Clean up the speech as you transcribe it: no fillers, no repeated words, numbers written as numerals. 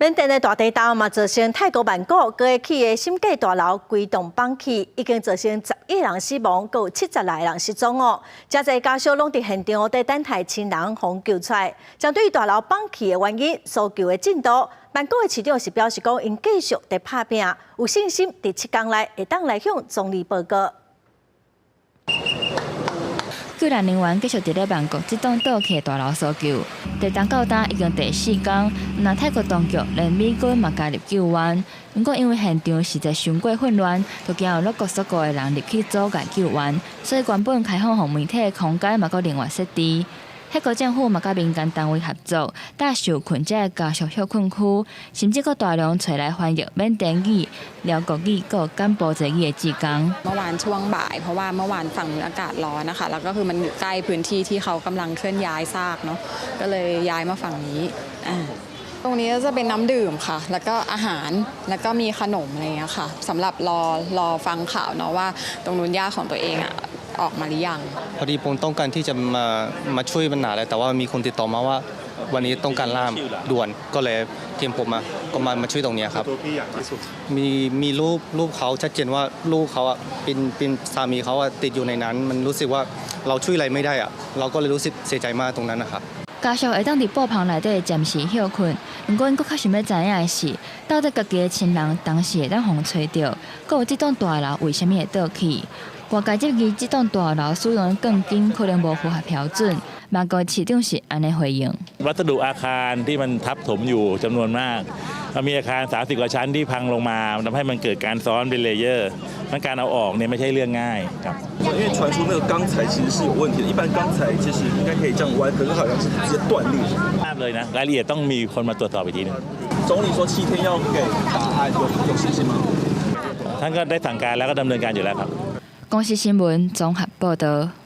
緬甸的大地震嘛，造成泰國曼谷閣會起的審計大樓規棟崩去，已經造成11人死亡，閣有76個人失蹤哦。誠濟家屬攏佇現場佇等待親人予救出來。針對大樓崩去的原因、搜救的進度，曼谷的市長是表示講，𪜶繼續佇拍拚，有信心佇7工內會當來向總理報告。救援人員繼續佇咧曼谷這棟倒去的大樓搜救，地震到今已經第四工，毋但泰國當局連美軍嘛加入救援。毋過因為現場實在傷過混亂，就驚有攏國所國的人入去阻礙救援，所以原本開放予媒體的空間嘛閣另外設置。泰國政府嘛佮民間單位合作，帶受困者的家屬歇睏區，甚至閣大量揣來翻譯緬甸語、寮國語、閣柬埔寨語的志工。 เมื่อวานช่วงบ่ายเพราะว่าเมื่อวานฝั่งนู้นอากาศร้อนนะคะแล้วก็คือมันอยู่ใกล้พื้นที่ที่เขากำลังเคลื่อนย้ายซากเนาะก็เลยย้ายมาฝั่งนี้อ่าตรงนี้ก็จะเป็นน้ำดื่มค่ะ แล้วก็อาหารแล้วก็มีขนมอะไรอย่างเงี้ยค่ะสำหรับรอรอฟังข่าวเนาะว่าตรงนู้นญาติของตัวเองอะออกมาหรือยัง พอดีผมต้องการที่จะมามาช่วยปัญหาเลยแต่ว่ามีคนติดต่อมาว่า วันนี้ต้องการล่ามด่วนก็เลยทีมผมมาก็มามาช่วยตรงนี้ครับ ตัวพี่อยากที่สุด มีมีรูปรูปเขาชัดเจนว่าลูกเขาอ่ะเป็นเป็นสามีเขาอ่ะติดอยู่ในนั้น มันรู้สึกว่าเราช่วยอะไรไม่ได้อ่ะเราก็เลยรู้สึกเสียใจมากตรงนั้นนะครับ 家屬會當佇布棚內底暫時歇睏，毋過𪜶閣較想欲知影的是，到底家己的親人當時會當予揣著，閣有這棟大樓為啥物會倒去？外界質疑這棟大樓使用的鋼筋可能無符合標準，曼谷市長是按呢回應。 วัสดุอาคารที่มันทับถมอยู่จำนวนมากมันมีอาคาร 30 กว่าชั้นที่พังลงมาทำให้มันเกิดการซ้อนเป็น layer มันการเอาออกเนี่ยไม่ใช่เรื่องง่ายครับ 因為傳出那個鋼材其實是有問題的，一般鋼材其實應該可以這樣彎，可是好像是直接斷裂。 ทราบเลยนะรายละเอียดต้องมีคนมาตรวจสอบอีกทีหนึง 總理說7天要給答案，有信心嗎？ ท่านก็ได้สั่งการแล้วก็ดำเนินการอยู่แล้วครับ 公視新聞綜合報導。